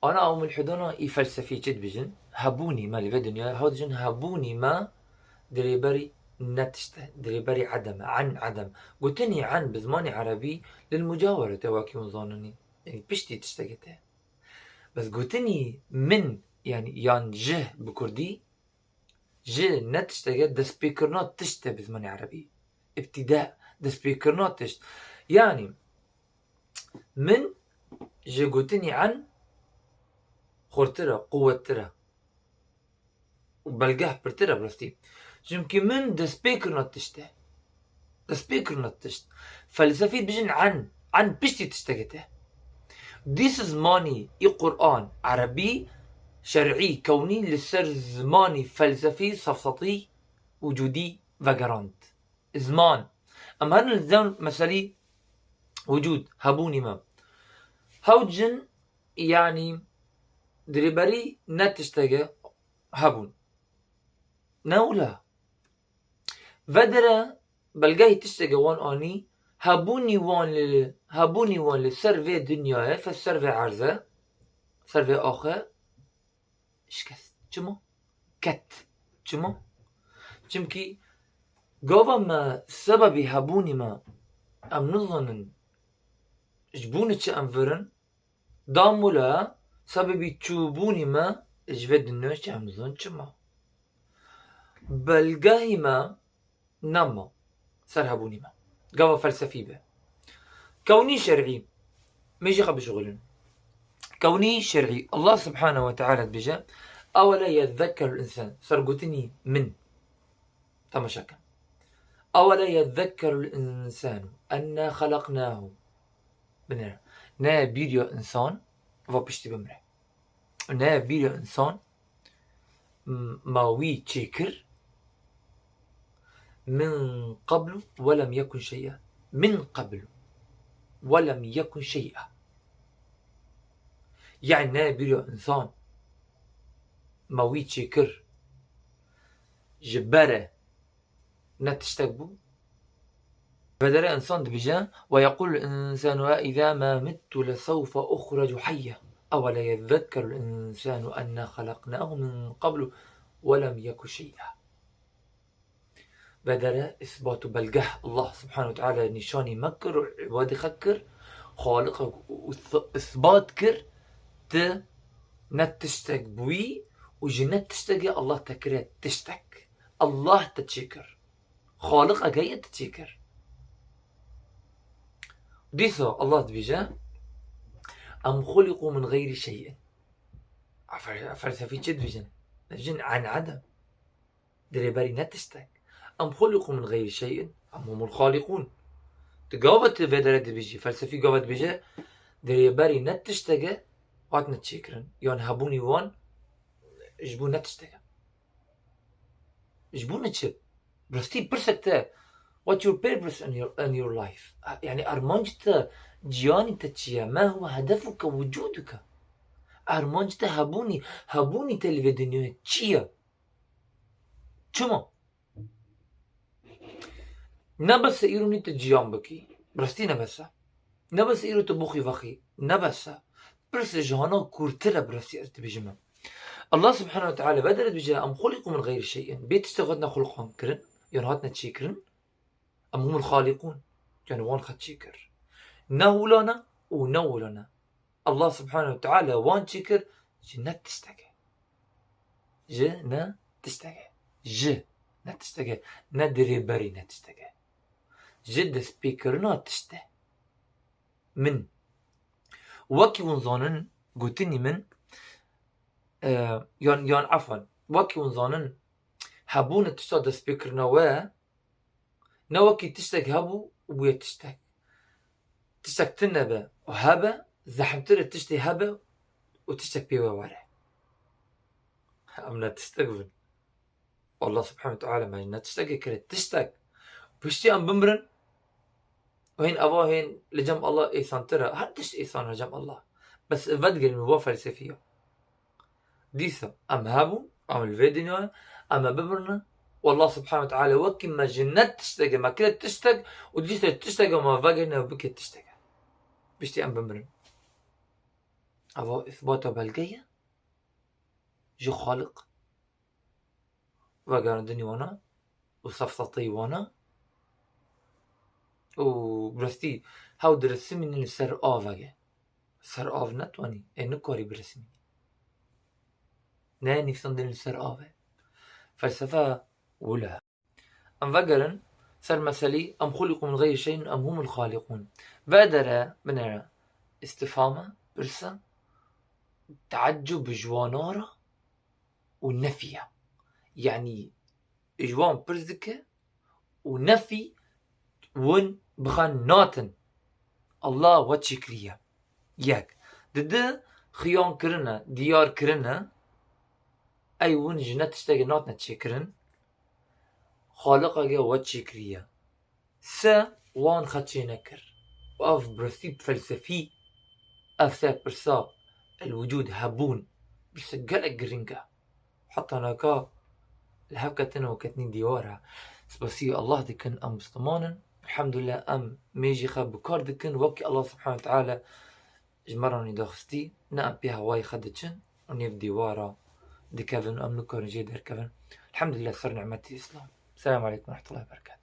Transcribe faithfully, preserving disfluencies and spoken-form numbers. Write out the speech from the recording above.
Ana ew mulhidana î felsefî çi dibêjin? Hebûnî me li vê dinyayê, hew dibêjin hebûnî me di rêberî ne tişt e, di rêberî edem e, an edem. Gotinî an bi zimanê erebî lil mucawerete wekî hûn zaninî. Yanî piştî tiştekê te. Bes gotinî min, yanî yan ji bi kurdî, ji ne tişteke destpêkirina tişt e bi zimanê erebî. Îbtîda, destpêkirina tişt. Yanî, min ji gotinî an xurtir e, quwettir e. Û belgeh pirtir e bi rastî. Çimkî min destpêkirina tişt e. Destpêkirina tişt. Felsefî dibêjin an, an piştî tiştekê te. Dîs zimanî î Quran, erebî, şer'î, kewnî li ser zimanî felsefî, sefsetî, wicûdî vegerand. Ziman. Em herin li ser meselî wicûd, hebûnî me. Hew dibêjin, yanî, di rêberî ne tişteke hebûn. Ne wila. Vedere belgehî tiştekê wan anî, hebûnî wan li, hebûnî wan li ser vê dinyayê, fe-, ser vê erze, ser vê axe, şikest. Çima? Ket. Çima? Çimkî gava me sebebî hebûnî me em nizanin ji bo ne çi em vir in, da mula sebebî çûbûnî me ji vê dinyayê çi em nizanin çima. Belgehî me nema ser hebûnî me. Gava felsefî be. Kewnî şer'î. Me jî xwe bişuxulin. Kewnî şer'î. Allah subhanehu ve teala dibêje, "Ewele yezekkerul insan." Ser gotinî min. Temaşe kin. "Ewele yezekkerul insanu enna xelaqnahu." Binêre. Ne bîriya insan va piştî bimre. Ne bîriya insan m-, ma wî çêkir. Min qablu we lem yekun şey'a. Min qablu we lem yekun şey'a. Yani ne bîriya insan ma wî çêkir ji bere ne tiştek bû. Vedere insan dibêje, "Ve yequlul insanu a izâ ma mittu lesevfe uhrecu hayya." Ewele yezekkerul insanu enna xelaqnahu min qablu ve lem yeku şey'a. Vedere îsbat û belgeh Allah subhanehu ve teala nîşanî me kir û îbadê xwe kir, Xaliq û îsbat kir, ti ne tiştek bûyî û ji ne tiştekê Allah te kire tiştek. Allah te çêkir. Xaliq eger ye te çêkir. Dîsa Allah dibêje, "Em xuliqû min xeyrî şey'in." A fel-, felsefî çi dibêjin? Dibêjin, "An edem." Di rêberî ne tiştek. "Em xuliqû min xeyrî şey'in, em humul xaliqûn." Di gava tu vê dere dibêjî, felsefî gava dibêje, di rêberî ne tişteke hatine çêkirin. Yan hebûnî wan ji bo ne tişteke. Ji bo ne çi? Rastî pirsek te, what your purpose in your, in your life? Yani armanc te, ciyanî te çi ye? Ma huwa hedefuke wucuduke? Armanc te hebûnî, hebûnî te li vê dinyayê çi ye? Çima? Ne bes e îro nî tu ciyan bikî. Bi rastî ne bes e. Ne bes e îro tu bixwî vexwî. Ne bes e. Pirs ji hana kûrtir e bi rastî ez dibêjim. Allah subhanehu ve teala vê dere dibêje, "Em xuliqû min xeyrî şey'in." Bê tiştek hatine xulqan kirin, yan hatine çêkirin. "Em humul xaliqûn." Yani wan xwe çêkir. Ne hûlane û ne hûlane. Allah subhanehu ve teala wan çêkir ji ne tişteke. Ji ne tişteke. Ji ne tişteke. Ne di rêberî ne tişteke. Ji destpêkirina tişt e. Min. Wekî hûn zanin, gotinî min, e, yan, yan efan, wekî hûn zanin, hebûne tişta destpêkirina we, ne wekî tiştek hebû û bûye tiştek. Tiştek tune be û hebe, zehmtir e tiştê hebe û tiştek pê we were. Em ne tiştek bin. Allah subhanehu ve teala me ne tiştekê kire, tiştek. Piştî em bimirin, û hên eva hên li cem Allah êsantir e. Her tişt êsan e li cem Allah. Bes vedigrin va felsefiya. Dîsa em hebûn, em li vê dinyayê, em ê bimirin. Û Allah subhanehu ve teala wekî me ji ne tiştekê me kire tiştek û dîsa tiştekê me vegirine û bike tiştekê. Piştî em bimirin. Eva îsbata belge ye ji Xaliq vegerandinî wana û sefseteyî wana û bi rastî hew diresimînin li ser avê ye. Ser av netwanî, ê nikarî biresimî. Ne nivîsandin li ser avê. Felsefe wile. Em vegerin ser meselî, em xuliqû min xeyr şeyin em humul xaliqûn. Vedere binêre îstifham e, pirs e, teeccub ji wana re û nefî ye. Yanî ji wan pirs dike û nefî win bixan natin. Allah we çêkiriye. Yek. Di di xiyan kirine, diyar kirine, ey win ji ne tiştekê natine çêkirin, Xaliqeke we çêkiriye. Se wan xwe çênekir. Û ev bi rastî felsefî, ev se pirsa el wicûd, hebûn, pirsa gelek giring e. Heta naka li hev ketine û ketinî dîwar e. Spasî Allah dikin, em Misliman in. Elhamdulillah, em mêjî xwe bi kar dikin, wekî Allah Subhanahu Teala ji me re nî daxistî, ne em pê hewayê xwe diçin û nêv dîwara dikevin û em nikarin jê derkevin. Elhamdulillah, ser nimetî Îslam. Selamu aleykum ve rahmetullahi ve berekatuhu.